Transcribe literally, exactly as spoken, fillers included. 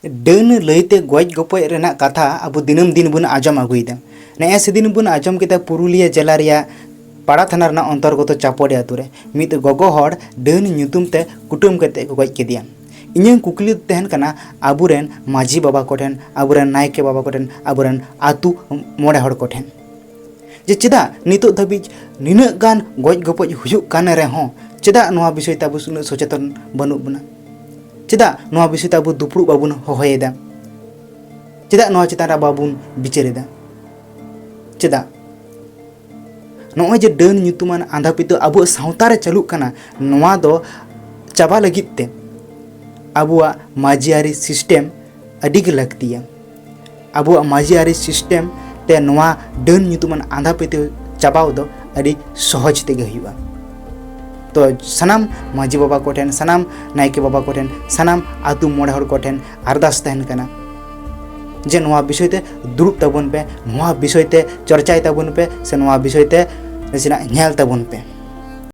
ᱰᱟᱹᱱ ᱞᱟᱹᱭᱛᱮ ᱜᱚᱡ ᱜᱚᱯᱚᱡ ᱨᱮᱱᱟᱜ ᱠᱟᱛᱷᱟ ᱟᱵᱚ ᱫᱤᱱᱟᱹᱢ ᱫᱤᱱ ᱵᱚᱱ ᱟᱸᱡᱚᱢ ᱟᱹᱜᱩᱭᱮᱫᱟ᱾ ᱱᱮᱜᱼᱮ ᱥᱮᱫᱤᱱ ᱵᱚᱱ ᱟᱸᱡᱚᱢ ᱠᱮᱫᱟ, ᱯᱩᱨᱩᱞᱤᱭᱟᱹ ᱡᱮᱞᱟ ᱨᱮᱭᱟᱜ ᱯᱟᱲᱟ ᱛᱷᱟᱱᱟ ᱨᱮᱱᱟᱜ ᱚᱱᱛᱚᱨᱜᱚᱛᱚ ᱪᱟᱯᱚᱰᱤ ᱟᱛᱳ ᱨᱮ ᱢᱤᱫ ᱜᱚᱜᱚ ᱦᱚᱲ ᱰᱟᱹᱱ ᱧᱩᱛᱩᱢ ᱛᱮ ᱠᱩᱴᱟᱹᱢ ᱠᱟᱛᱮ ᱠᱚ ᱜᱚᱡ ᱠᱮᱫᱮᱭᱟ᱾ ᱤᱧᱟᱹᱝ ᱠᱩᱠᱞᱤ ᱫᱚ ᱛᱟᱦᱮᱱ ᱠᱟᱱᱟ, ᱟᱵᱚᱨᱮᱱ ᱢᱟᱹᱡᱷᱤ ᱵᱟᱵᱟ ᱠᱚᱴᱷᱮᱱ, ᱟᱵᱚᱨᱮᱱ ᱱᱟᱭᱠᱮ ᱵᱟᱵᱟ ᱠᱚᱴᱷᱮᱱ, ᱟᱵᱚᱨᱮᱱ ᱟᱹᱛᱩ ᱢᱚᱬᱮ ᱦᱚᱲ ᱠᱚᱴᱷᱮᱱ, ᱡᱮ ᱪᱮᱫᱟᱜ ᱱᱤᱛᱚᱜ ᱫᱷᱟᱹᱵᱤᱡ ᱱᱤᱱᱟᱹᱜ ᱜᱟᱱ ᱜᱚᱡ ᱜᱚᱯᱚᱡ ᱦᱩᱭᱩᱜ ᱠᱟᱱ ᱨᱮᱦᱚᱸ, ᱪᱮᱫᱟᱜ ᱱᱚᱣᱟ ᱵᱤᱥᱚᱭ ᱛᱮ ᱟᱵᱚ ᱩᱱᱟᱹᱜ ᱥᱚᱪᱮᱛᱚᱱ ᱵᱟᱹᱱᱩᱜ ᱵᱚᱱᱟ? ᱪᱮᱫᱟᱜ ᱱᱚᱣᱟ ᱵᱤᱥᱚᱭ ᱛᱮ ᱟᱵᱚ ᱫᱩᱯᱲᱩᱵ ᱵᱟᱵᱚᱱ ᱦᱚᱦᱚᱭᱮᱫᱟ? ᱪᱮᱫᱟᱜ ᱱᱚᱣᱟ ᱪᱮᱛᱟᱱ ᱨᱮ ᱵᱟᱵᱚᱱ ᱵᱤᱪᱟᱹᱨᱮᱫᱟ? ᱪᱮᱫᱟᱜ? ᱱᱚᱜᱼᱚᱭ ᱡᱮ ᱰᱟᱹᱱ ᱧᱩᱛᱩᱢᱟᱱ ᱟᱸᱫᱷᱟ ᱯᱟᱹᱛᱭᱟᱹᱣ ᱟᱵᱚᱣᱟᱜ ᱥᱟᱶᱛᱟ ᱨᱮ ᱪᱟᱹᱞᱩᱜ ᱠᱟᱱᱟ, ᱱᱚᱣᱟ ᱫᱚ ᱪᱟᱵᱟ ᱞᱟᱹᱜᱤᱫ ᱛᱮ ᱟᱵᱚᱣᱟᱜ ᱢᱟᱹᱡᱷᱤ ᱟᱹᱨᱤ system ᱟᱹᱰᱤ ᱜᱮ ᱞᱟᱹᱠᱛᱤᱭᱟ᱾ ᱟᱵᱚᱣᱟᱜ ᱢᱟᱹᱡᱷᱤ ᱟᱹᱨᱤ system ᱛᱮ ᱱᱚᱣᱟ ᱰᱟᱹᱱ ᱧᱩᱛᱩᱢᱟᱱ ᱟᱸᱫᱷᱟ ᱯᱟᱹᱛᱭᱟᱹᱣ ᱪᱟᱵᱟᱣ ᱫᱚ ᱟᱹᱰᱤ ᱥᱚᱦᱚᱡᱽ ᱛᱮᱜᱮ ᱦᱩᱭᱩᱜᱼᱟ᱾ ᱛᱚ ᱥᱟᱱᱟᱢ ᱢᱟᱹᱡᱷᱤ ᱵᱟᱵᱟ ᱠᱚᱴᱷᱮᱱ, ᱥᱟᱱᱟᱢ ᱱᱟᱭᱠᱮ ᱵᱟᱵᱟ ᱠᱚᱴᱷᱮᱱ, ᱥᱟᱱᱟᱢ ᱟᱹᱛᱩ ᱢᱚᱬᱮ ᱦᱚᱲ ᱠᱚᱴᱷᱮᱱ ᱟᱨᱫᱟᱥ ᱛᱟᱦᱮᱱ ᱠᱟᱱᱟ ᱡᱮ ᱱᱚᱣᱟ ᱵᱤᱥᱚᱭ ᱛᱮ ᱫᱩᱲᱩᱵ ᱛᱟᱵᱚᱱ ᱯᱮ, ᱱᱚᱣᱟ ᱵᱤᱥᱚᱭ ᱛᱮ ᱪᱚᱨᱪᱟᱭ ᱛᱟᱵᱚᱱ ᱯᱮ, ᱥᱮ ᱱᱚᱣᱟ ᱵᱤᱥᱚᱭ ᱛᱮ ᱱᱟᱥᱮᱱᱟᱜ ᱧᱮᱞ ᱛᱟᱵᱚᱱ ᱯᱮ᱾